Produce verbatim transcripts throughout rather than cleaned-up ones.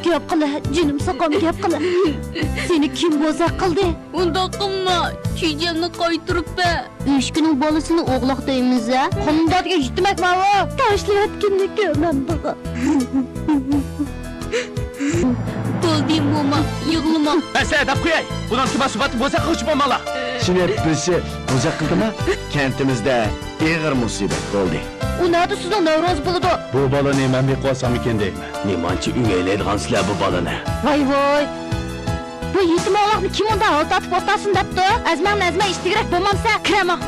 گەپ قىلە، جېنىم ساقام، گەپ قىلە. سېنى كىم بوزەك قىلدى؟ ئۇنداق قىلما، چۈجەمنى قايتۇرۇپ بەر. ئۆچكىنىڭ بالىسىنى ئوغلاق دەيمىز-ە. قانداق دېگەن يېتىمەك ماۋۇ؟ تاشلىۋەتكىنىنى كۆرمەمدىغۇ. بولدى، موما، يىغلىما. مەسىلە دەپ قوياي. بۇنىڭ كىم سۈپەتتە بوزەك قىلغۇچى بولماڭلار. سېنى بىرسى بوزەك قىلدىما؟ كەنتىمىزدە ئېغىر مۇسىبەت بولدى. ئۇ نەدە سىزنىڭ نەۋرىڭىز بولىدۇ؟ بۇ بالىنى مەن بېقىۋالساممىكىن دەيمەن. نېمانچە ئۆگەيلەيدىغانسىلەر بۇ بالىنى. ۋاي ۋاي. بۇ يېتىم ئوغلاقنى كىم ئۇنداق ھالتاتىپ ئولتۇرسۇن دەپتۇ؟ ئەزمەڭ ئەزمە ئىشتىگرەك بولمامسە كىرەمەڭ.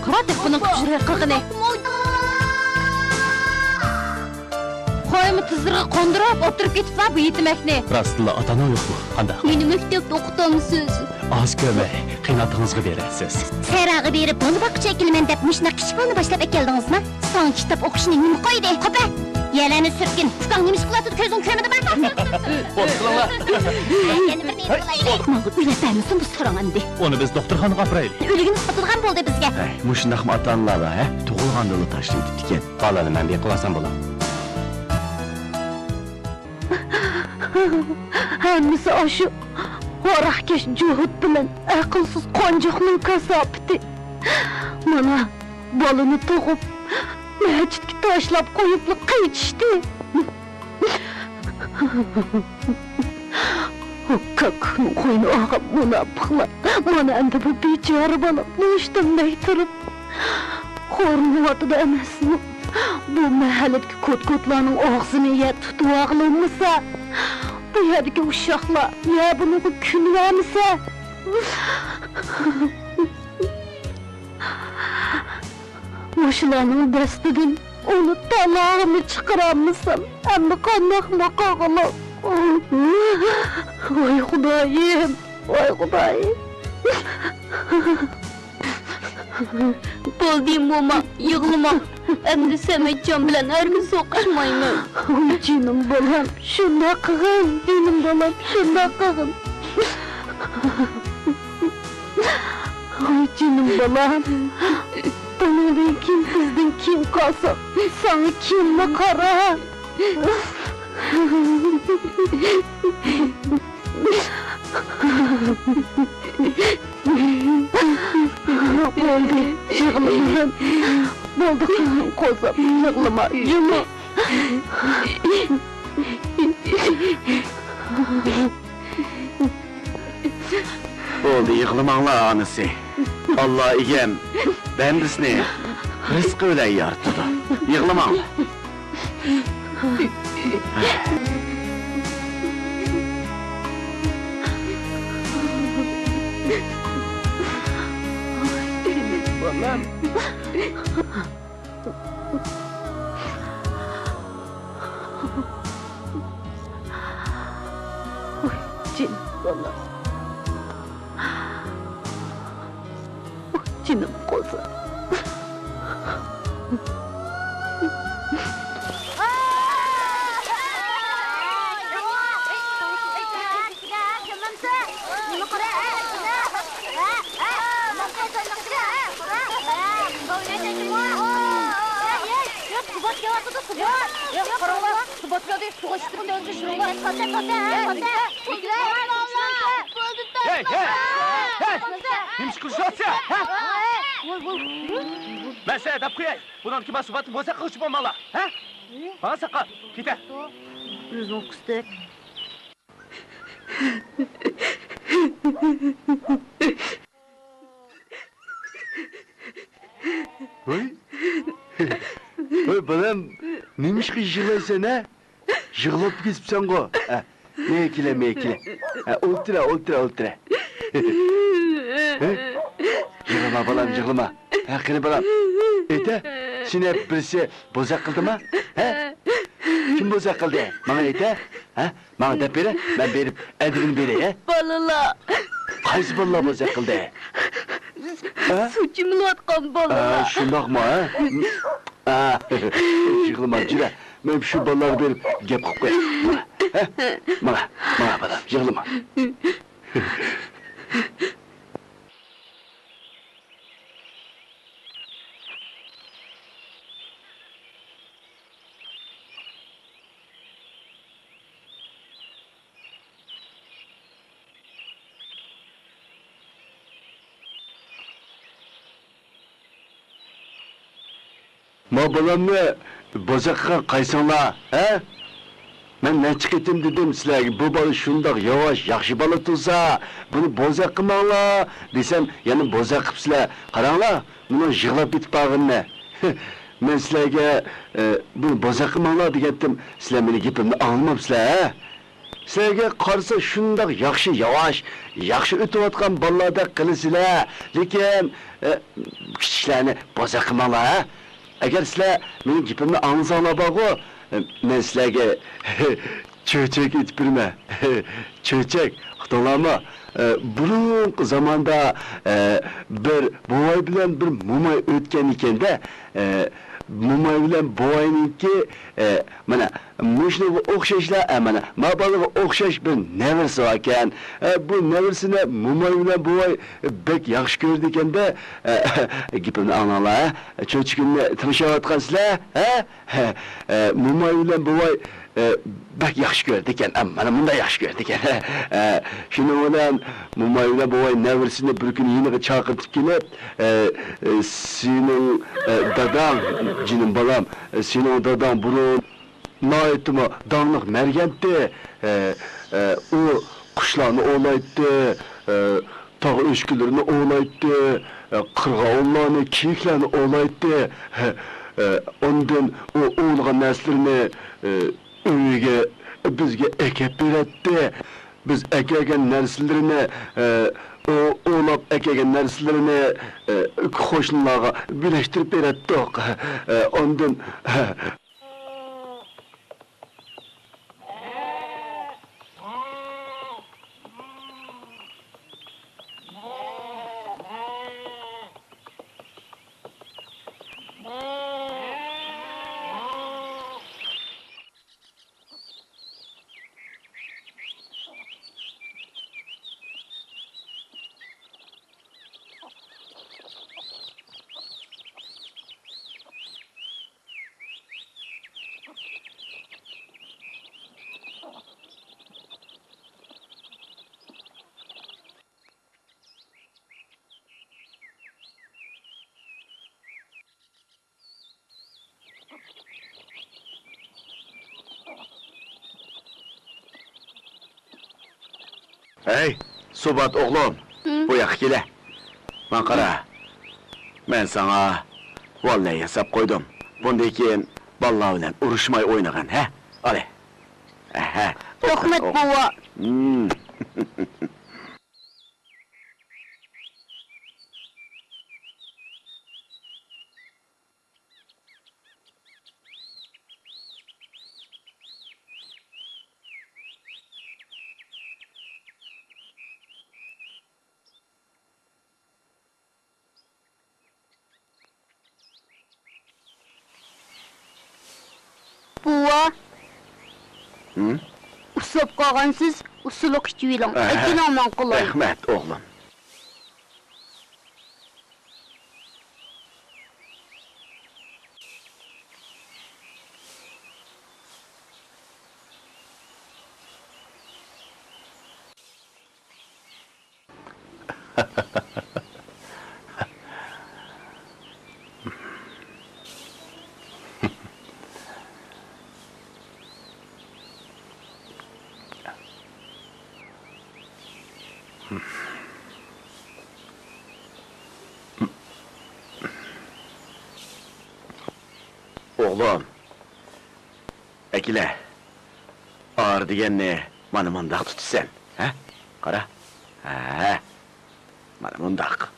قارا دېھقاننىڭ كۈجرەك قىلغىنى. قويمۇ تىزلىرىغا قوندۇرۇپ ئولتۇرۇپ كېتىپلا بۇ يېتىمەكنى. راستتىنلا ئاتا-ئاناڭ يوقمۇ؟ قانداق؟ مېنى مەكتەپتە ئوقۇتامسىز؟ ئاز كۆرمەي، قېيىنئاتىڭىزغا بېرەرسىز. سەھراغا بېرىپ بالا باققۇچى ئەكېلىمەن دەپ مۇشۇنداق كىچىك بالىنى باشلاپ ئەكەلدىڭىزمۇ؟ ساڭا كىتاب ئوقۇشنى نېمە قويدى؟ قوپە! يەلەننى سۈرتكىن. ئۇكاڭ نېمە ئىش قىلىۋاتىدۇ، كۆزۈڭ كۆرمىدىمۇ؟ بولدى قىلىڭلار. يەنە بىر نېمە قىلايلى؟ ماڭا ئۆلەپ بەرمىسۇن بۇ ساراڭ ئەمدى. ئۇنى بىز دوختۇرخانىغا ئاپىرايلى. ئۆلۈگىنى ساتىدىغان بولدى بىزگە. ھەي، مۇشۇنداقمۇ ئاتا-ئانىلار بار، ھە؟ تۇغۇلغاندىلا تاشلىۋېتىپتىكەن. بالىنى مەن بېقىۋالسام بولامدۇ؟ ھەممىسى ئاشۇ ھاراقكەش جوھۇت بىلەن ئەقىلسىز قونجۇقنىڭ كاساپىتى. مانا، بالىنى تۇغۇپ، مەسچىتكە تاشلاپ قويۇپلا قېچىشتى. كاككۇكنىڭ قوينى ئالغان مۇناپىقلار. مانا ئەمدى بۇ بىچارە بالا مۇشتۇمدەك تۇرۇپ خورلىنىۋاتىدۇ ئەمەسمۇ؟ بۇ مەھەللىدىكى كوت-كوتلارنىڭ ئاغزىنى يەر تۇتۇۋالغىلى بولمىسا، بۇ يەردىكى ئۇششاقلار يەر بۇنىڭغا كۈن بەرمىسە. مۇشۇلارنىڭ دەستىدىن ئۇنى تالاغىمۇ چىقىرالمىسام، ئەمدى قانداقمۇ قىلغۇلۇق؟ ۋاي خۇدايىم، ۋاي خۇدايىم. بولدى، موما، يىغلىما. ئەمدى سەمەتجان بىلەن ھەرگىز سوقۇشمايمەن. ۋاي جېنىم بالام، شۇنداق قىلغىن، جېنىم بالام، شۇنداق قىلغىن. ۋاي جېنىم بالام، بۇنىڭدىن كېيىن بىزدىن كىم قالسا، ساڭا كىممۇ قارار؟ بولدى، يىغلىما. بولدى، قوزام، يىغلىما، يۇمۇ. بولدى، يىغلىماڭلار ئانىسى. ئاللا ئىگەم بەندىسىنى رىزقى بىلەن يارىتىدۇ. يىغلىماڭلار. بالام. جېنىم بالام. جېنىم قوزام. ھەي، ھەي، ھەي! نېمە ئىش قىلىشىۋاتىسەن، ھە؟ مەن سىلەرگە دەپ قوياي، بۇنىڭدىكى مەھسۇلاتنى بوزەك قىلغۇچى بولماڭلار، ھە؟ ماڭا ساقال، كېتە. ئۆزۈڭ قىستەك. ھوي. ھوي، بالام، نېمىشقا يىغلايسەن، ھە؟ يىغلاپ كېتىپسەنغۇ. ھە، مېنى كېلە، مېنى كېلە. ھە، ئولتۇرە، ئولتۇرە، ئولتۇرە. ھە؟ يىغلىما، بالام، يىغلىما. ھە، قېنى، بالام. ئېيتە، سېنى بىرسى بوزەك قىلدىما؟ ھە؟ كىم بوزەك قىلدى؟ ماڭا ئېيتە. ھە؟ ماڭا دەپ بېرە، مەن بېرىپ ئەدىپىنى بېرەي، ھە؟ بالىلار. قايسى بالىلار بوزەك قىلدى؟ ھە؟ سۇ چىمىلىۋاتقان بالىلار. ھە، شۇنداقمۇ، ھە؟ ھە. يىغلىما، جۈرە. مەن شۇ بالىلارغا بېرىپ گەپ قىلىپ قوياي. ماڭا، ھە؟ ماڭا، ماڭا، بالام، يىغلىما. ما بالامنى بوزەك قىلغان قايسىڭلار، ھە؟ مەن نەچچە قېتىم دېدىم سىلەرگە، بۇ بالا شۇنداق ياۋاش، ياخشى بالا تۇرسا، بۇنى بوزەك قىلماڭلار دېسەم، يەنە بوزەك قىپسىلەر. قاراڭلار، مۇنىڭ يىغلاپ كېتىپ بارغىنىنى. مەن سىلەرگە، ئە، بۇنى بوزەك قىلماڭلار دېگەنتىم، سىلەر مېنىڭ گېپىمنى ئاڭلىماپسىلەر، ھە؟ سىلەرگە قارىسا شۇنداق ياخشى ياۋاش، ياخشى ئۆتۈۋاتقان بالىلاردەك قىلىسىلەر، لېكىن، ئە، كىچىكلەرنى بوزەك قىلماڭلار، ھە؟ ئەگەر سىلەر مېنىڭ گېپىمنى ئاڭلىساڭلار بارغۇ، ئە، مەن سىلەرگە چۆچەك ئېيتىپ بېرىمەن. چۆچەك، ئۇقتۇڭلارمۇ؟ ئە، بۇرۇنقى زاماندا، ئە، بىر بوۋاي بىلەن بىر موماي ئۆتكەن ئىكەندە، ئە، موماي بىلەن بوۋاينىڭكى، ئە، مانا، مۇشۇنىڭغا ئوخشاشلا، ئە، مانا، ما بالىغا ئوخشاش بىر نەۋرىسى باركەن. ئە، بۇ نەۋرىسىنى موماي بىلەن بوۋاي بەك ياخشى كۆرىدىكەندە، ئە، گېپىمنى ئاڭلاڭلار، ھە. چۆچىكىمنى تىڭشاۋاتقانسىلەر، ھە؟ ئە، موماي بىلەن بوۋاي، ئە، بەك ياخشى كۆرىدىكەن، ئە، مانا مۇنداق ياخشى كۆرىدىكەن. ئە، شۇنىڭ بىلەن موماي بىلەن بوۋاي نەۋرىسىنى بىر كۈنى يېنىغا چاقىرتىپ كېلىپ، ئە، ئە، سېنىڭ، ئە، داداڭ، جېنىم بالام، ئە، سېنىڭ داداڭ بۇرۇن ناھايىتىمۇ داڭلىق مەرگەنتى. ئە، ئە، ئۇ قۇشلارنى ئوۋلايتتى، ئە، تاغ ئۆچكىلىرىنى ئوۋلايتتى، ئە، قىرغاۋۇللارنى، كېيىكلەرنى ئوۋلايتتى. ئە، ئە، ئاندىن ئۇ ئوۋلىغان نەرسىلىرىنى، ئە، ئۆيگە، بىزگە ئەكەپ بېرەتتى. بىز ئەكەلگەن نەرسىلىرىنى، ئە، ئۇ ئوۋلاپ ئەكەلگەن نەرسىلىرىنى، ئە، قوشنىلارغا بۆلۈشتۈرۈپ بېرەتتۇق. ئە، ئاندىن، ھەي، سۇبات ئوغلۇم، ھىم؟ بۇ ياققا كېلە. ماڭا قارا. مەن ساڭا ۋاللەي ياساپ قويدۇم. بۇندىن كېيىن بالىلار بىلەن ئۇرۇشماي ئوينىغىن، ھە؟ ئالە. ئەھە. رەھمەت، بوۋا. ھىم. بوۋا. ھىم؟ ئۇسساپ قالغانسىز، ئۇسسۇلۇق ئىچىۋېلىڭ. ئەھە. ئەكېلىڭ، ماڭا قولاي. رەھمەت، ئوغلۇم. ئوغلۇم، ئەكېلە. ئار دېگەننى مانا مۇنداق تۇتىسەن، ھە؟ قارا. ھە، مانا مۇنداق.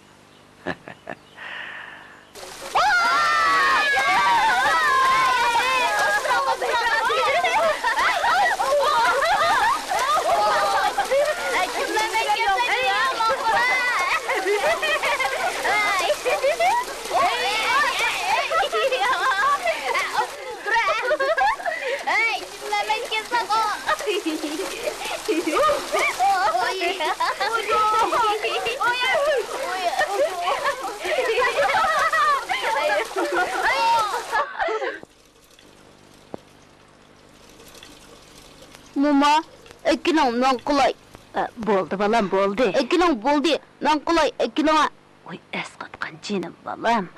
موما، ئەكېلىڭ، نان قىلاي. ئە، بولدى، بالام، بولدى. ئەكېلىڭ، بولدى، نان قىلاي، ئەكېلىڭە. ۋاي، ئەسقاتقان جېنىم بالام.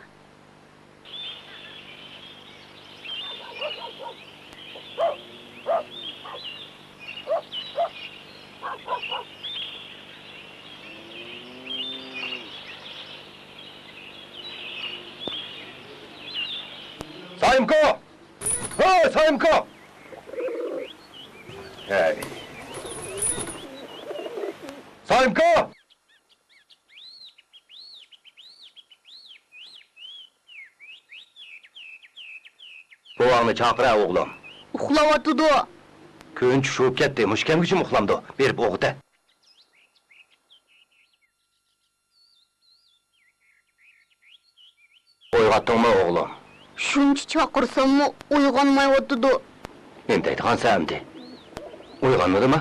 سايمكو! ھەي، سايمكو! ھەي. سايمكو! بوۋاڭنى چاقىر ھە، ئوغلۇم. ئۇخلاۋاتىدۇ. كۈن چۈشۈپ كەتتى، مۇشۇ كەمگىچىمۇ ئۇخلامدۇ؟ بېرىپ ئويغىتە. ئويغاتتىڭمۇ، ئوغلۇم؟ شۇنچە چاقىرساممۇ ئويغانمايۋاتىدۇ. نېمە دەيدىغانسەن ئەمدى؟ ئويغانمىدىما؟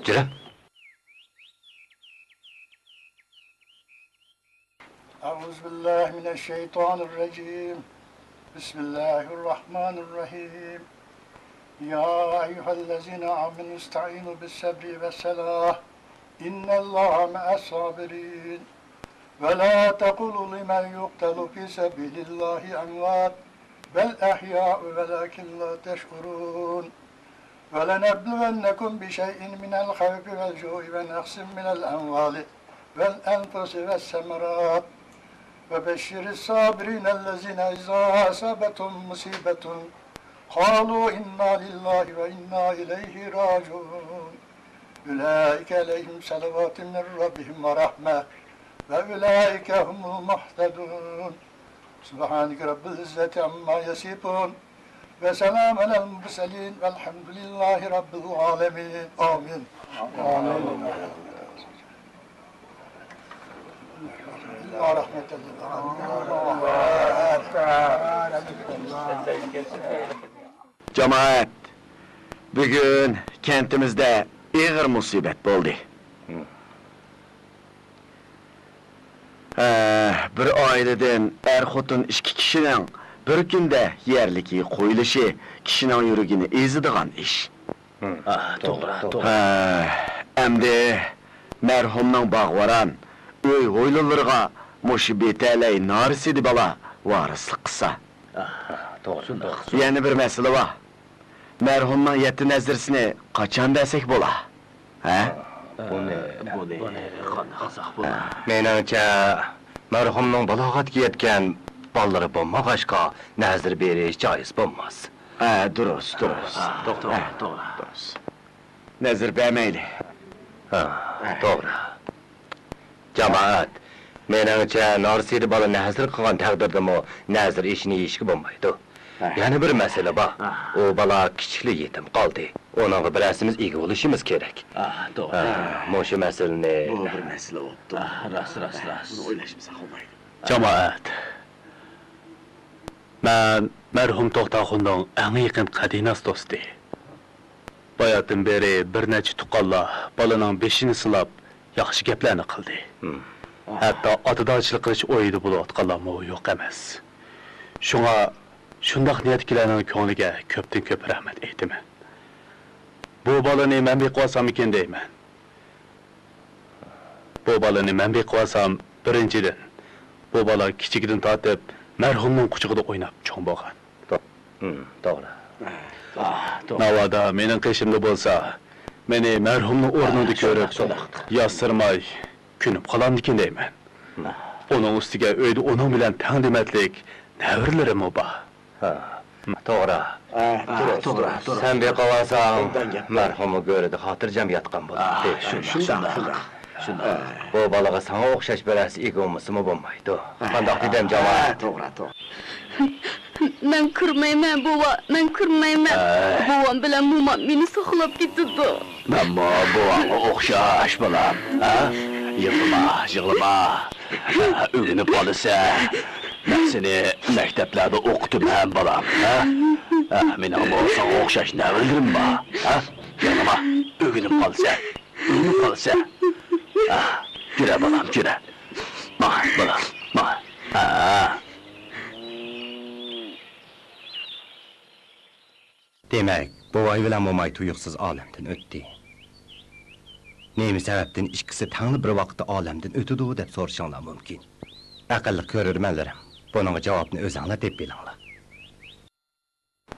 جۈرە. أعوذ بالله من الشيطان الرجيم. بسم الله الرحمن الرحيم. يا أيها الذين آمنوا استعينوا بالصبر والصلاة. إن الله مع الصابرين. ولا تقولوا لمن يقتل في سبيل الله أموات، بل أحياء ولكن لا تشعرون. ولنبلونكم بشيء من الخوف والجوع ونقص من الأموال والأنفس والثمرات. وبشر الصابرين الذين إذا أصابتهم مصيبة قالوا إنا لله وإنا إليه راجعون. أولئك عليهم صلوات من ربهم ورحمة وأولئك هم المهتدون. سبحان رب العزة عما يصفون. وسلام على المرسلين والحمد لله رب العالمين. آمين. آمين. جامائەت، بۈگۈن كەنتىمىزدە ئېغىر مۇسىبەت بولدى. ھە، بىر ئائىلىدىن ئەر-خوتۇن ئىككى كىشىنىڭ بىر كۈندە يەرلىككە قويۇلۇشى كىشىنىڭ يۈرىكىنى ئېزىدىغان ئىش. ھە، توغرا، توغرا. ھە، ئەمدى مەرھۇمنىڭ باغ-ۋاران، ئۆي-ھويلىلىرىغا مۇشۇ بىتەلەي نارسىدە بالا ۋارىسلىق قىلسا. توغرا، توغرا. يەنە بىر مەسىلە بار. مەرھۇمنىڭ يەتتە نەزىرىسىنى قاچان بەرسەك بولا؟ ھە؟ بۇنى، بۇنى، بۇنى قانداق قىلساق بولا؟ مېنىڭچە، مەرھۇمنىڭ بالاغەتكە يەتكەن بالىلىرى بولمىغاچقا، نەزىر بېرىش جايىز بولماس. ھە، دۇرۇس، دۇرۇس. ھە، توغرا، ھە، توغرا. دۇرۇس. نەزىر بەرمەيلى. ھە، توغرا. جامائەت، مېنىڭچە، نارسىدە بالا نەزىر قىلغان تەقدىردىمۇ نەزىر ئېشىنى يېيىشكە بولمايدۇ. ھە. يەنە بىر مەسىلە بار. ھە. ئۇ بالا كىچىكلا يېتىم قالدى. ئۇنىڭغا بىرەرسىمىز ئىگە بولۇشىمىز كېرەك. ھە، توغرا. ھە، مۇشۇ مەسىلىنى. بۇ بىر مەسىلە بوپتۇ. ھە، راست، راست، راست. بۇنى ئويلاشمىساق بولمايدۇ. جامائەت، مەن مەرھۇم توختاخۇننىڭ ئەڭ يېقىن قەدىناس دوستى. باياتىن بېرى بىر نەچچە تۇغقانلار بالىنىڭ بېشىنى سىلاپ، ياخشى گەپلەرنى قىلدى. ھەتتا ئاتىدارچىلىق قىلىش ئويىدا بولۇۋاتقانلارمۇ يوق ئەمەس. شۇڭا شۇنداق نىيەتتىكىلەرنىڭ كۆڭلىگە كۆپتىن كۆپ رەھمەت ئېيتىمەن. بۇ بالىنى مەن بېقىۋالساممىكىن دەيمەن. بۇ بالىنى مەن بېقىۋالسام، بىرىنچىدىن، بۇ بالا كىچىكىدىن تارتىپ مەرھۇمنىڭ قۇچىقىدا ئويناپ چوڭ بولغان. تو-، ھىم، توغرا. ناۋادا مېنىڭ قېشىمدا بولسا، مېنى مەرھۇمنىڭ ئورنىدا كۆرۈپ، ياتسىرىماي كۆنۈپ قالامدىكىن دەيمەن. ئۇنىڭ ئۈستىگە ئۆيدە ئۇنىڭ بىلەن تەڭ دېمەتلىك نەۋرىلىرىمۇ بار. ھە، توغرا. ھە، توغرا، توغرا. سەن بېقىۋالساڭ، مەرھۇممۇ گۆرىدە خاتىرجەم ياتقان بولاتتى. شۇنداق، شۇنداق، شۇنداق. بۇ بالىغا ساڭا ئوخشاش بىرەرسى ئىگە بولمىسىمۇ بولمايدۇ. قانداق دېدىم، جامائەت؟ ھە، توغرا، توغرا. مەن كىرمەيمەن، بوۋا، مەن كىرمەيمەن. بوۋام بىلەن مومام مېنى ساقلاپ كېتىدۇ. مەنمۇ بوۋاڭغا ئوخشاش، بالام. ھە؟ يىغلىما، يىغلىما. ئۆگىنىپ قالىسەن. مەن سېنى مەكتەپلەردە ئوقۇتىمەن، بالام. ھە؟ مېنىڭمۇ ساڭا ئوخشاش نەۋرىلىرىم بار. ھە؟ يىغلىما، ئۆگىنىپ قالىسەن. ئۆگىنىپ قالىسەن. يۈرە، بالام، يۈرە. ماڭا، بالام، ماڭا. ھە. دېمەك، بوۋاي بىلەن موماي تۇيۇقسىز ئالەمدىن ئۆتتى. نېمە سەۋەبتىن ئىككىسى تەڭلا بىر ۋاقىتتا ئالەمدىن ئۆتىدۇ دەپ سورىشىڭلار مۇمكىن. ئەقىللىق كۆرۈرمەنلىرىم، بۇنىڭغا جاۋابنى ئۆزۈڭلار تېپىپ بېلىڭلار.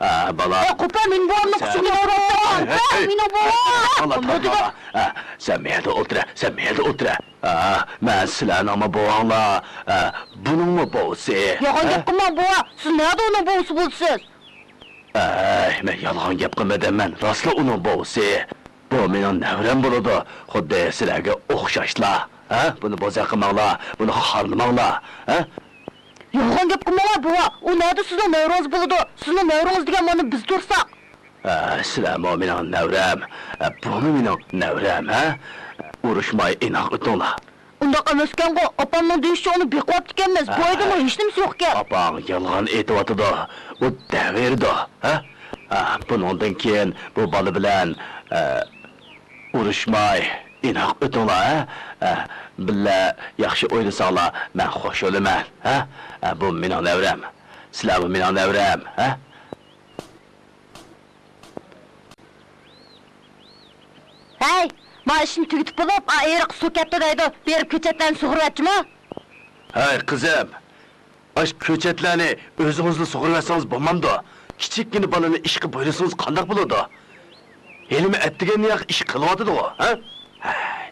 ھە، بالا. ھە، قوپە، مېنىڭ بوۋامنىڭ قۇچىقىدا ئورۇندا. ھە، مېنىڭ بوۋام. ھە، سەن مەيەردە ئولتۇرە، سەن مەيەردە ئولتۇرە. ھە، مەن سىلەرنىڭمۇ بوۋاڭلار. ھە، بۇنىڭمۇ بوۋىسى. يالغان گەپ قىلماڭ، بوۋا. سىز نەدە ئۇنىڭ بوۋىسى بولىسىز؟ ئەي، مەن يالغان گەپ قىلمىدىم، مەن راستلا ئۇنىڭ بوۋىسى. بۇ مېنىڭ نەۋرەم بولىدۇ، خۇددى سىلەرگە ئوخشاشلا. ھە؟ بۇنى بوزەك قىلماڭلار، بۇنى خارلىماڭلار. ھە؟ يالغان گەپ قىلماڭلار، بوۋا. ئۇ نەدە سىزنىڭ نەۋرىڭىز بولىدۇ؟ سىزنىڭ نەۋرىڭىز دېگەن مانا بىز تۇرساق. ئە، سىلەرمۇ مېنىڭ نەۋرەم. ئە، بۇمۇ مېنىڭ نەۋرەم، ھە؟ ئۇرۇشماي ئىناق ئۆتۈڭلار. ئۇنداق ئەمەسكەنغۇ، ئاپامنىڭ دېيىشىچە ئۇنى بېقىۋاپتىكەنمىز. بۇ ئايدىمۇ ھېچنېمىسى يوقكەن. ئاپاڭ يالغان ئېيتىۋاتىدۇ. ئۇ دەۋېرىدۇ، ھە؟ ئە، بۇنىڭدىن كېيىن بۇ بالا بىلەن، ئە، ئۇرۇشماي، ئىناق ئۆتۈڭلار، ھە؟ ئە، بىللە ياخشى ئوينىساڭلار، مەن خوش بولىمەن، ھە؟ ئە، بۇ مېنىڭ نەۋرەم. سىلەرمۇ مېنىڭ نەۋرەم، ھە؟ ھەي، ما ئىشنى تۈگىتىپ بولۇپ، ئا ئېرىق سۇ كەتتى دەيدۇ، بېرىپ كۆچەتلەرنى سۇغۇرۇۋەتچىمۇ؟ ھەي، قىزىم، ئاش كۆچەتلەرنى ئۆزىڭىزلا سۇغۇرۇۋەتسىڭىز بولمامدۇ؟ كىچىككىنە بالىنى ئىشقا بۇيرۇسىڭىز قانداق بولىدۇ؟ ھېلىمۇ ئەتىگەننىياق ئىش قىلىۋاتىدىغۇ، ھە؟ ھەي.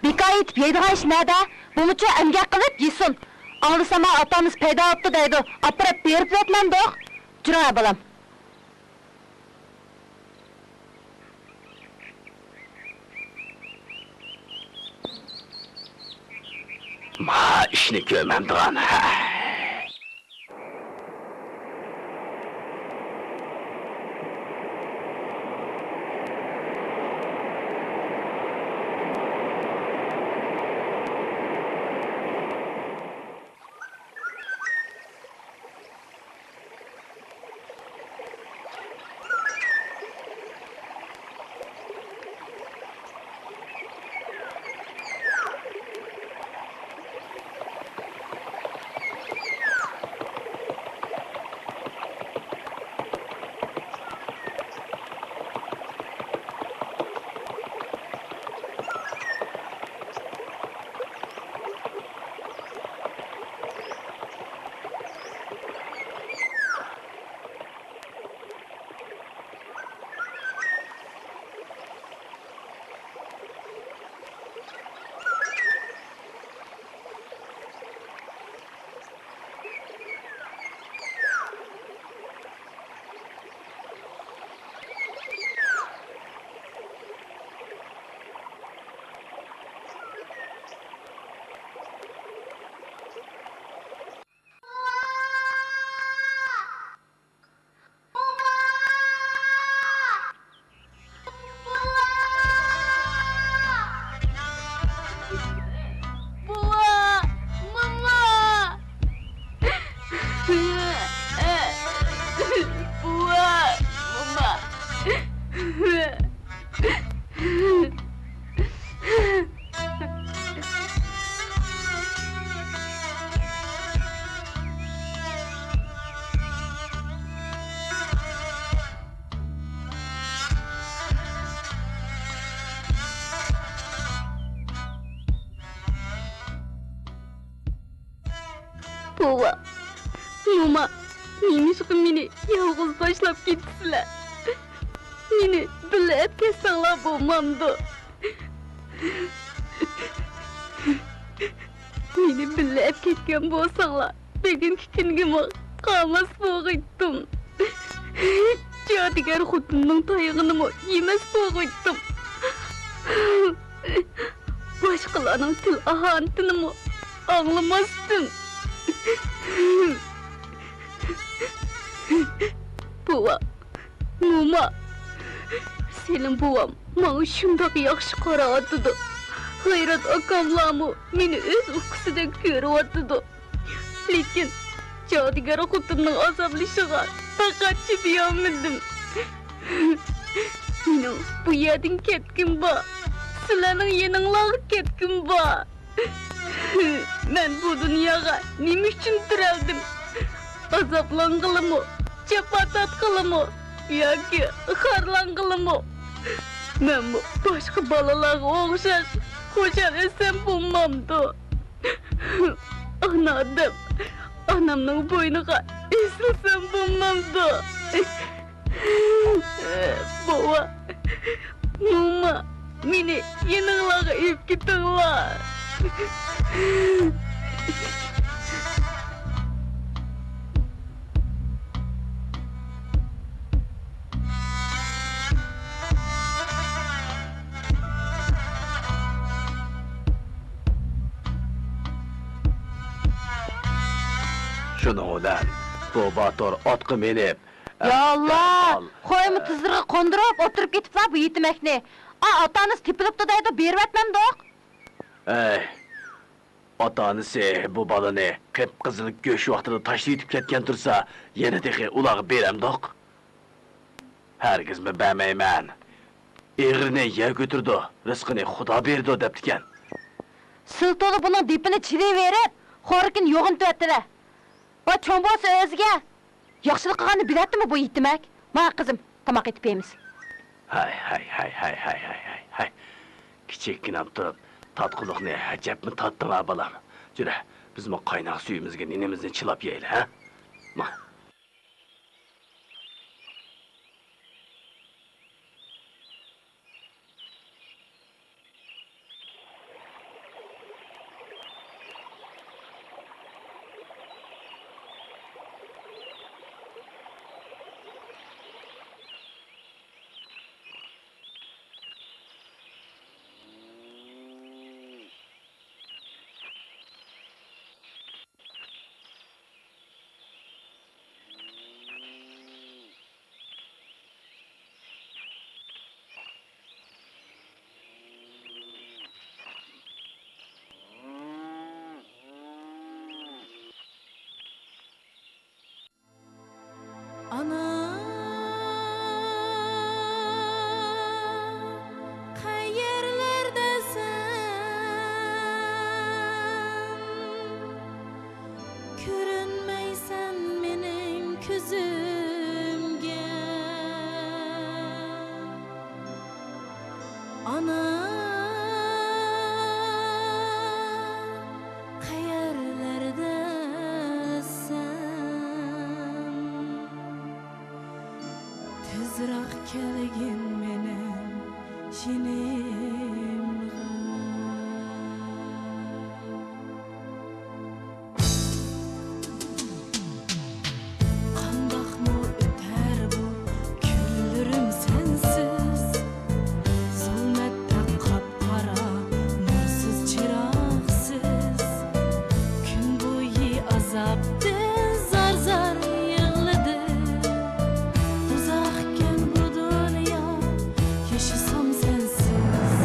بىكار ئېيتىپ يەيدىغان ئىش نەدە؟ بۇمۇچۇ ئەمگەك قىلىپ يېسۇن. ئاڭلىسام، ئاپامىز پەيدا بوپتۇ دەيدۇ. ئاپىرىپ بېرىپ يەتمەمدۇق. جۇراڭ، بالام. ما ئىشنى كۆرمەمدىغان، ھە. بوۋا! موما! بوۋا! موما! بوۋا، موما، نېمىشقا مېنى يالغۇز تاشلاپ كېتىسىلەر؟ مېنى بىللە ئەپ كەتسەڭلار بولمامدۇ؟ مېنى بىللە ئەپ كەتكەن بولساڭلار، بۈگۈنكى كۈنگىمۇ قالماس بولغۇيتتۇم. جادۇگەر خوتۇننىڭ تايىقىنىمۇ يېمەس بولغۇيتتۇم. باشقىلارنىڭ تىل ئاھانىتىنىمۇ ئاڭلىماستىم. بوۋا، موما، سېلىم بوۋام ماڭا شۇنداق ياخشى قاراۋاتىدۇ. غەيرەت ئاكاملارمۇ مېنى ئۆز ئۇكىسىدەك كۆرۈۋاتىدۇ. لېكىن جادۇگەر خوتۇننىڭ ئازابلىشىغا تاقەت چىدىيالمىدىم. مېنىڭ بۇ يەردىن كەتكۈم بار، سىلەرنىڭ يېنىڭلارغا كەتكۈم بار. مەن بۇ دۇنياغا نېمە ئۈچۈن تىرەلدىم؟ ئازابلانغىلىمۇ، جاپا تارتقىلىمۇ ياكى خارلانغىلىمۇ؟ مەنمۇ باشقا بالىلارغا ئوخشاش خۇشال ئۆتسەم بولمامدۇ؟ ئانا دەپ، ئانامنىڭ بوينىغا ئېسىلسەم بولمامدۇ؟ بوۋا، موما، مېنى يېنىڭلارغا ئېلىپ كېتىڭلار. شۇنىڭ بىلەن بۇ باتۇر ئاتقا مىنىپ، يا ئاللا! ئەسكەر ئال-، خويمۇ تىزلىرىغا قوندۇرۇپ ئولتۇرۇپ كېتىپلا بۇ يېتىمەكنى. ئا، ئاتا-ئانىسى تېپىلىپتۇ دەيدۇ، بېرىۋەتمەمدۇق؟ ئەي، ئاتا-ئانىسى بۇ بالىنى قىپقىزىل گۆش ۋاقتىدا تاشلىۋېتىپ كەتكەن تۇرسا، يەنە تېخى ئۇلارغا بېرەمدۇق؟ ھەرگىزمۇ بەرمەيمەن. ئېغىرنى يەر كۆتۈرىدۇ، رىزقىنى خۇدا بېرىدۇ دەپتىكەن. سىلتولا بۇنىڭ دېپىنى چىلىۋېرىپ، خورىكىنى يوغىنىتىۋەتتىلە. ۋاي، چوڭ بولسا ئۆزىگە. ياخشىلىق قىلغاننى بىلەتتىمۇ بۇ يېتىمەك؟ ماڭە قىزىم، تاماق ئېتىپ بېرىمىز. ھاي، ھاي، ھاي. كىچىككىنەم تۇرۇپ، تاتقۇلۇقنى ئەجەبمۇ تاتتىڭ ھە، بالام. جۈرە، بىزمۇ قايناق سۈيىمىزگە نېنىمىزنى چىلاپ يەيلى، ھە؟ ما. ئانا، قەيەرلەردە سەن؟ كۆرۈنمەيسەن مېنىڭ كۆزۈمگە. ئانا، قەيەرلەردە سەن؟ تېزراق كەلگىن مېنىڭ يېنىمغا. قانداقمۇ ئۆتەر بۇ كۈنلىرىم سەنسىز؟ زۇلمەتتە قاپقارا، نۇرسىز، چىراغسىز. كۈن بويى ئازابتىن زار-زار يىغلىدىم. دوزاخكەن بۇ دۇنيا، ياشىسام سەنسىز.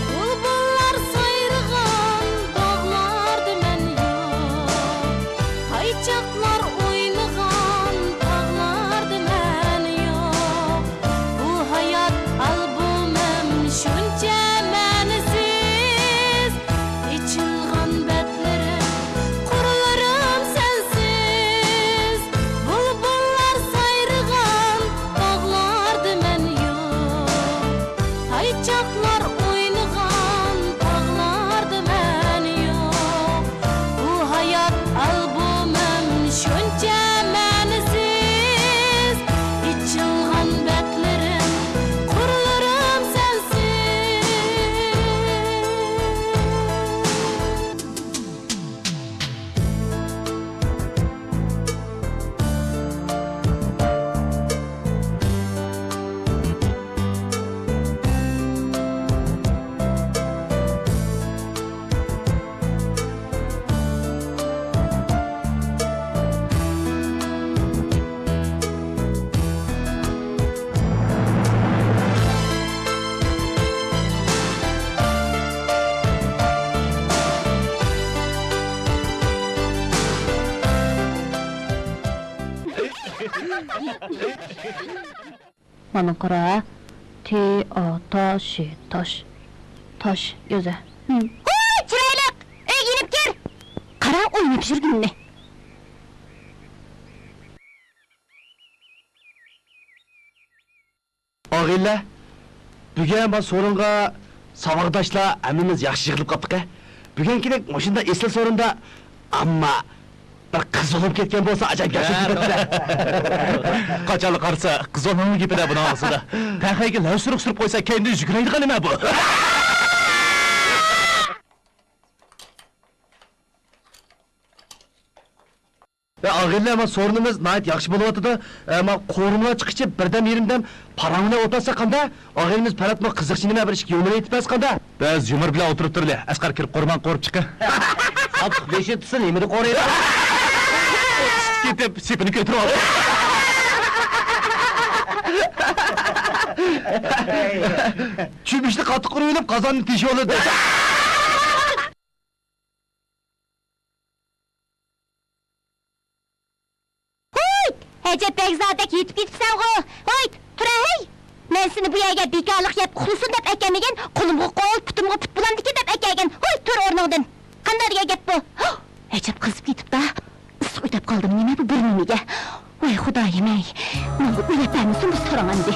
بۇلبۇللار سايرىغان باغلاردا مەن يوق، پايچاقلار ئوينىغان تاغلاردا مەن يوق. بۇ ھايات ئالبومۇم شۇنچە مەنىسىز، ئېچىلغان بەتلىرىم، قۇرلىرىم سەنسىز. بۇلبۇللار سايرىغان باغلاردا مەن يوق، پايچاقلار ئوينىغان تاغلاردا مەن يوق. بۇ ھايات ئالبومۇم شۇنچە مەنىسىز، ئېچىلغان بەتلىرىم، قۇرلىرىم سەنسىز. مانا قارا، تى، ئا، تا، شى، تاش. تاش يېزا. ھوي، چىرايلىق! ئۆيگە يېنىپ كىر! قارا، ئويناپ يۈرگىنىنى. ئاغىنىلەر، بۈگۈن بۇ سورۇنغا ساۋاقداشلار ھەممىمىز ياخشى يىغىلىپ قاپتۇق. بۈگۈنكىدەك مۇشۇنداق ئېسىل سورۇندا، ئەمما بىر قىز بولۇپ كەتكەن بولسا ئاجايىپ ياخشى بولاتتى. قاچانلا قارىسا، قىز بولغاننىڭ گېپىدە بۇنىڭ ئاغزىدا. تەخەيگە لەۋ سۈرۈك سۈرۈپ قويسا، كەينىدىن يۈگۈرەيدىغان نېمە بۇ؟ ۋە ئاغىنىلەر، ما سورۇنىمىز ناھايىتى ياخشى بولۇۋاتىدۇ. ئە، ما قورۇما چىقىشى بىردەم يېرىم دەم پاراڭ بىلەن ئولتۇرسا قاندا؟ ئاغىنىمىز پەرھاتمۇ قىزىقچى نېمە بىر ئىككى يۇمۇر ئېيتىپ بەرسە قاندا؟ بىز يۇمۇر بىلەن ئولتۇرۇپ تۇرىلى. ئەسقەر كىرىپ قورۇماڭ قورۇپ چىققىن. ساپلىق بېشى تۇتسا نېمىدە قورۇيدۇ؟ كېتىپ، سېپىنى كۆتۈرۈۋالدى. چۆمۈچنى قاتتىق ئۇرۇۋېلىپ، قازاننى تېشىۋالدى. ھويت! ئەجەب بەگزادەك يېتىپ كېتىپسەنغۇ! ھويت! تۇرە ھەي! مەن سېنى بۇ يەرگە بىكارلىق يەپ ئۇخلىسۇن دەپ ئەكەلمىگەن، قولۇمغا قول، پۇتۇمغا پۇت بولامدىكىن دەپ ئەكەلگەن. ھويت! تۇر ئورنۇڭدىن! قانداق دېگەن گەپ بۇ؟ ھو! ئەجەب قىزىپ كېتىپتا. ئىسسىق ئۆتەپ قالدىمۇ نېمە بۇ بىر نېمىگە؟ ۋاي خۇدايىم-ئەي! ماڭا ئۆيلەپ بەرمىسۇن بۇ ساراڭ ئەمدى!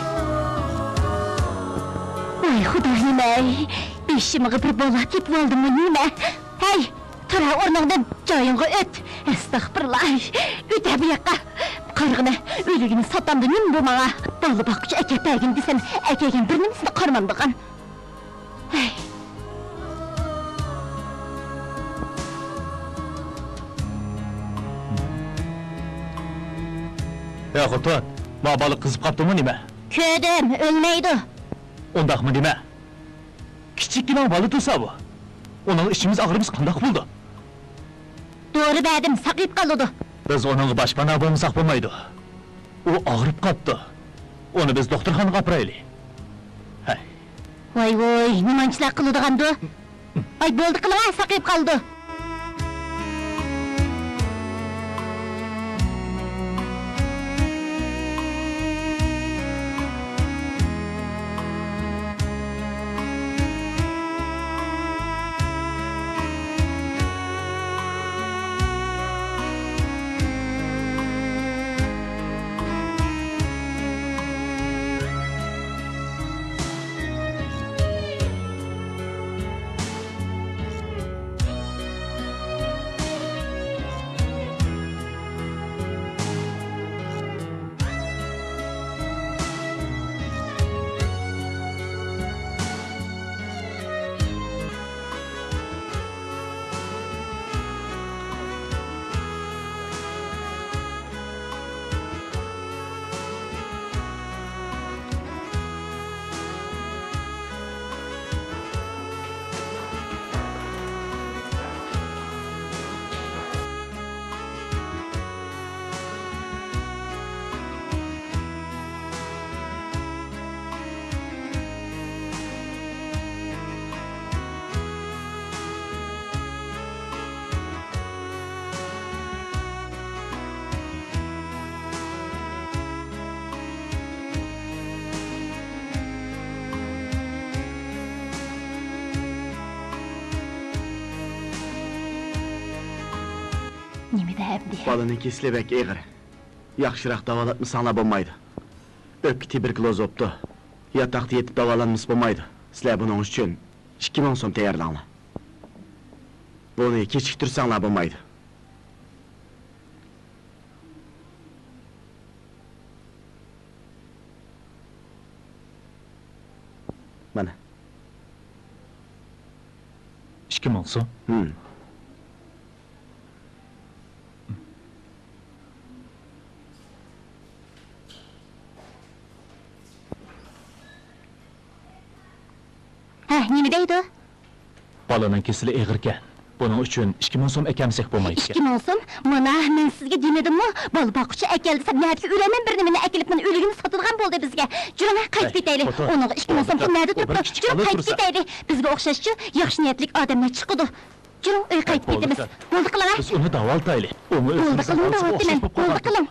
ۋاي خۇدايىم-ئەي! بېشىمغا بىر بالا تېپىۋالدىممۇ نېمە؟ ھەي! تۇر ھە ئورنۇڭدىن، جايىڭغا ئۆت! ئەستەغپۇرۇللا! ئۆت ھە بۇ ياققا! قارىغىنە، ئۆلۈگىنى ساتامدۇ نېمە بۇ ماڭا؟ بالا باققۇچى ئەكەپ بەرگىن دېسەم، ئەكەلگەن بىر نېمىسىنى قارىمامدىغان. ھەي. يا خوتۇن، ما بالا قىزىپ قاپتۇمۇ نېمە؟ كۆردۈم، ئۆلمەيدۇ. ئۇنداقمۇ دېمە. كىچىككىنە بالا تۇرسا بۇ. ئۇنىڭ ئىچىمىز ئاغرىمىسا قانداق بولىدۇ؟ دورا بەردىم، ساقىيىپ قالىدۇ. بىز ئۇنىڭغا باشپانا بولمىساق بولمايدۇ. ئۇ ئاغرىپ قاپتۇ. ئۇنى بىز دوختۇرخانىغا ئاپىرايلى. ھەي. ۋاي ۋوي، نېمانچىلار قىلىدىغاندۇ؟ ئاي، بولدى قىلىڭە، ساقىيىپ قالىدۇ. نېمىدە ئەمدى؟ بالىنىڭ كېسىلى بەك ئېغىر. ياخشىراق داۋالاتمىساڭلار بولمايدۇ. ئۆپكە تۇبېركۇلوز بوپتۇ. ياتاقتا يېتىپ داۋالانمىسا بولمايدۇ. سىلەر بۇنىڭ ئۈچۈن ئىككى مىڭ سوم تەييارلاڭلار. بۇنى كېچىكتۈرسەڭلار بولمايدۇ. مانا. ئىككى مىڭ سوم. ھىم. ھە، نېمە دەيدۇ؟ بالىنىڭ كېسىلى ئېغىركەن. بۇنىڭ ئۈچۈن ئىككى مىڭ سوم ئەكەمسەك بولمايدىكەن. ئىككى مىڭ سوم؟ مانا، مەن سىزگە دېمىدىممۇ؟ بالا باققۇچى ئەكەل دېسەم، نەدىكى ئۆلەرمەن بىر نېمىنى ئەكېلىپ، مانا ئۆلۈگىنى ساتىدىغان بولدى بىزگە. جۈرۈڭ، قايتىپ كېتەيلى. ئۇنىڭغا ئىككى مىڭ سوم قىممەتى تۇرۇپتۇ. جۈرۈڭ، قايتىپ كېتەيلى. بىزگە ئوخشاشچۇ ياخشى نىيەتلىك ئادەملەر چىقىدۇ. جۈرۈڭ، ئۆي قايتىپ كېتىمىز. بولدى قىلىڭە. بىز ئۇنى داۋالىتايلى. ئۇمۇ ئۆزىنى ساقلاۋالسا ئوخشاش بولۇپ قالىدۇ. بولدى قىلىڭە.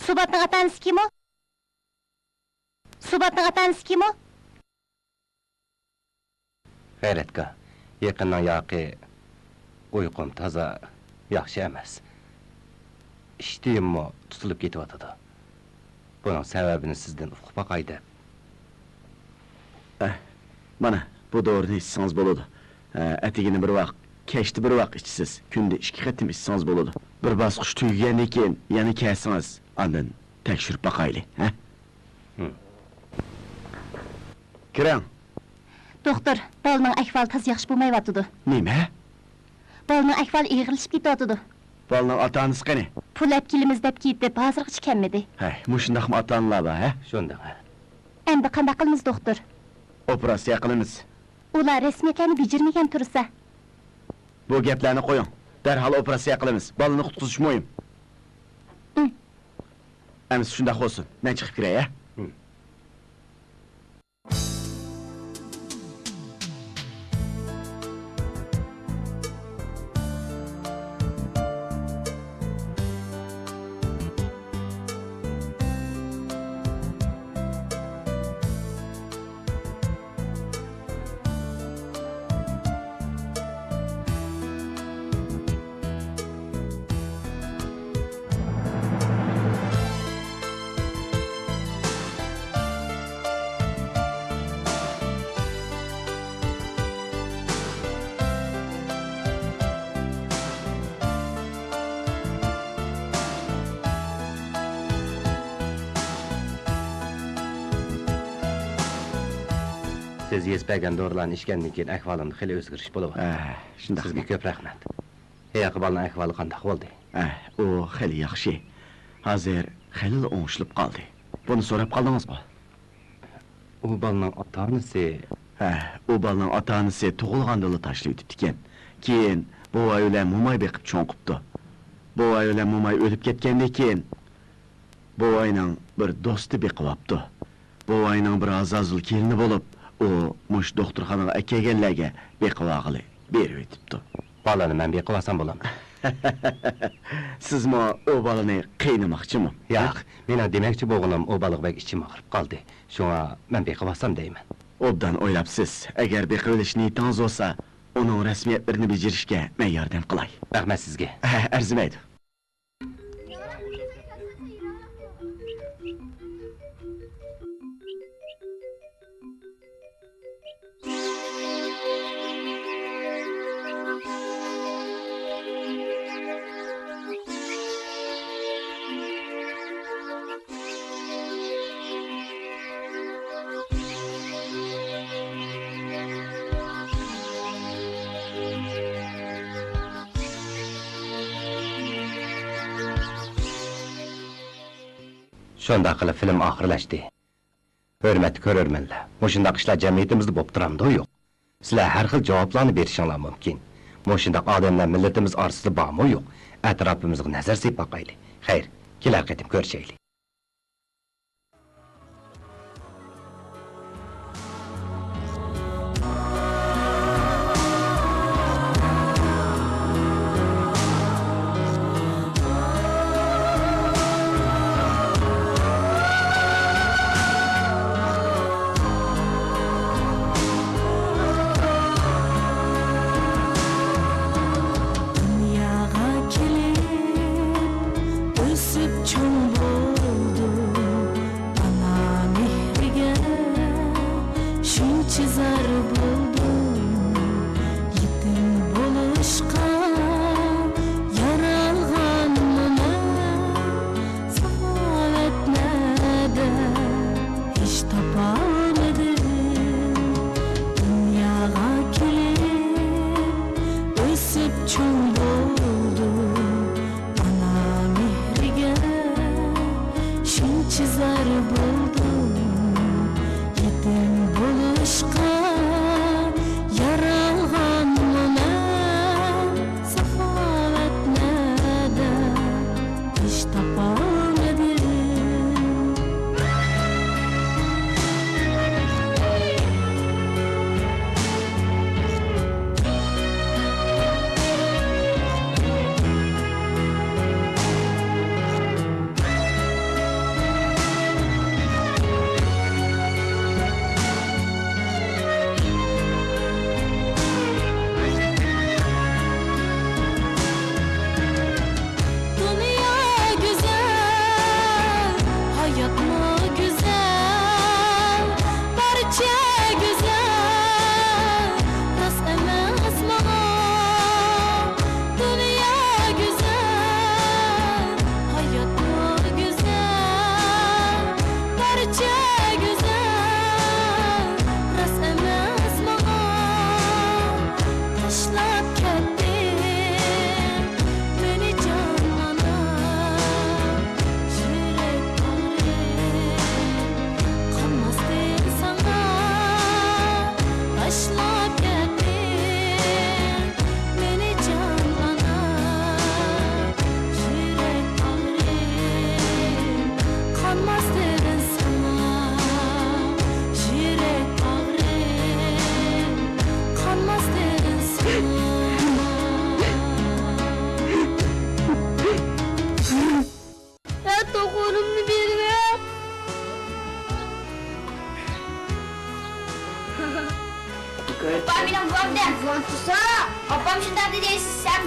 سۇباتنىڭ ئاتا-ئانىسى كىم ئۇ؟ سۇباتنىڭ ئاتا-ئانىسى كىم ئۇ؟ غەيرەتكار، يېقىننىڭ ياقى ئۇيقۇم تازا ياخشى ئەمەس. ئىشتىيىممۇ تۇتۇلۇپ كېتىۋاتىدۇ. بۇنىڭ سەۋەبىنى سىزدىن ئۇقۇپ باقاي دەپ. ئەھ، مانا، بۇ دورىنى ئىچسىڭىز بولىدۇ. ئە، ئەتىگىنى بىر ۋاق، كەچتە بىر ۋاق ئىچىسىز. كۈندە ئىككى قېتىم ئىچسىڭىز بولىدۇ. بىر باسقۇچ تۈگىگەندىن كېيىن يەنە كەلسىڭىز، ئاندىن تەكشۈرۈپ باقايلى، ھە؟ ھىم. كىرىڭ. دوختۇر، بالىنىڭ ئەھۋالى تازا ياخشى بولمايۋاتىدۇ. نېمە؟ بالىنىڭ ئەھۋالى ئېغىرلىشىپ كېتىۋاتىدۇ. بالىنىڭ ئاتا-ئانىسى قېنى؟ پۇل ئەپ كېلىمىز دەپ كېتىپ، ھازىرغىچە كەلمىدى. ھەي، مۇشۇنداقمۇ ئاتا-ئانىلار بار، ھە؟ شۇنداق، ھە. ئەمدى قانداق قىلىمىز، دوختۇر؟ ئوپېراتسىيە قىلىمىز. ئۇلار رەسمىيەتلەرنى بېجىرمىگەن تۇرسا. بۇ گەپلەرنى قويۇڭ. دەرھال ئوپېراتسىيە قىلىمىز. بالىنى قۇتقۇزۇش مۇھىم. ئۇم. ئەمىسە شۇنداق بولسۇن. مەن چىقىپ كىرەي، ھە؟ ئۇم. سىز يېزىپ بەرگەن دورىلارنى ئىچكەندىن كېيىن ئەھۋالىمدا خېلى ئۆزگىرىش بولۇۋاتىدۇ. ھە، شۇنداق. سىزگە كۆپ رەھمەت. ھېلىقى بالىنىڭ ئەھۋالى قانداق بولدى؟ ھە، ئۇ خېلى ياخشى. ھازىر خېلىلا ئوڭشىلىپ قالدى. بۇنى سوراپ قالدىڭىزمۇ؟ ئۇ بالىنىڭ ئاتا-ئانىسى. ھە، ئۇ بالىنىڭ ئاتا-ئانىسى تۇغۇلغاندىلا تاشلىۋېتىپتىكەن. كېيىن بوۋاي بىلەن موماي بېقىپ چوڭ قىپتۇ. بوۋاي بىلەن موماي ئۆلۈپ كەتكەندىن كېيىن، بوۋاينىڭ بىر دوستى بېقىۋاپتۇ. بوۋاينىڭ بىر ئازازۇل كېلىنى بولۇپ، ئۇ مۇشۇ دوختۇرخانىغا ئەكەلگەنلەرگە بېقىۋالغىلى بېرىۋېتىپتۇ. بالىنى مەن بېقىۋالسام بولامدۇ؟ سىزمۇ ئۇ بالىنى قىينىماقچىمۇ؟ ياق، مېنىڭ دېمەكچى بولغىنىم، ئۇ بالىغا بەك ئىچىم ئاغرىپ قالدى. شۇڭا مەن بېقىۋالسام دەيمەن. ئوبدان ئويلاپسىز. ئەگەر بېقىۋېلىش نىيىتىڭىز بولسا، ئۇنىڭ رەسمىيەتلىرىنى بېجىرىشكە مەن ياردەم قىلاي. رەھمەت سىزگە. ئەرزىمەيدۇ. شۇنداق قىلىپ فىلىم ئاخىرلاشتى. ھۆرمەتلىك كۆرۈرمەنلەر، مۇشۇنداق ئىشلار جەمئىيىتىمىزدە بولۇپ تۇرامدۇ؟ يوق. سىلەر ھەر خىل جاۋابلارنى بېرىشىڭلار مۇمكىن. مۇشۇنداق ئادەملەر مىللىتىمىز ئارىسىدا بارمۇ؟ يوق. ئەتراپىمىزغا نەزەر سېلىپ باقايلى. خەير، كېلەر قېتىم كۆرۈشەيلى. دۇنياغا كېلىپ، ئۆسۈپ چوڭ بول. بۇ مېنىڭ بوۋام دە. بوۋام تۇرسا. ئاپام شۇنداق دېدى، سەن.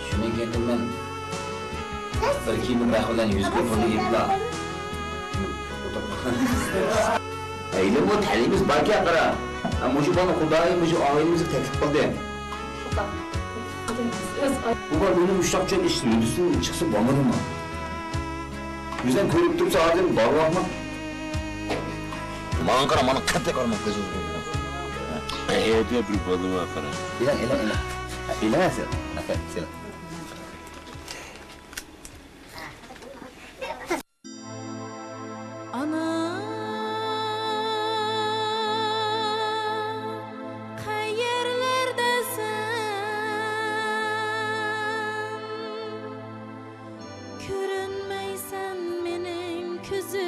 شۇنى گېتىمەن. بىر كىيىملىك راخ بىلەن يۈز كوي پۇلنى يىپلا. ئەيلىمۇ تەلىيىمىز باركەن قارا. ھە، مۇشۇ بالىنى خۇدايىم مۇشۇ ئائىلىمىزگە تەكلىپ قىلدى. بۇ بالا مېنىڭ مۇشۇنداق چوڭ ئىش مۇددىسىدىن چىقسا بولمىدىمۇ؟ ئۆزۈڭ كۆرۈپ تۇرسا ھازىر بارۋاقمۇ؟ ماڭا قارا، مانا قەتئىي قارىما كۆزۈڭ. ئەيدە بىر بالىغا قارا. ئېلەڭ، ئېلەڭ، ئېلەڭ. ئېلەڭ سەن. ئەپەندىم، سەن. ئانا، قەيەرلەردە سەن؟ كۆرۈنمەيسەن مېنىڭ كۆزۈم.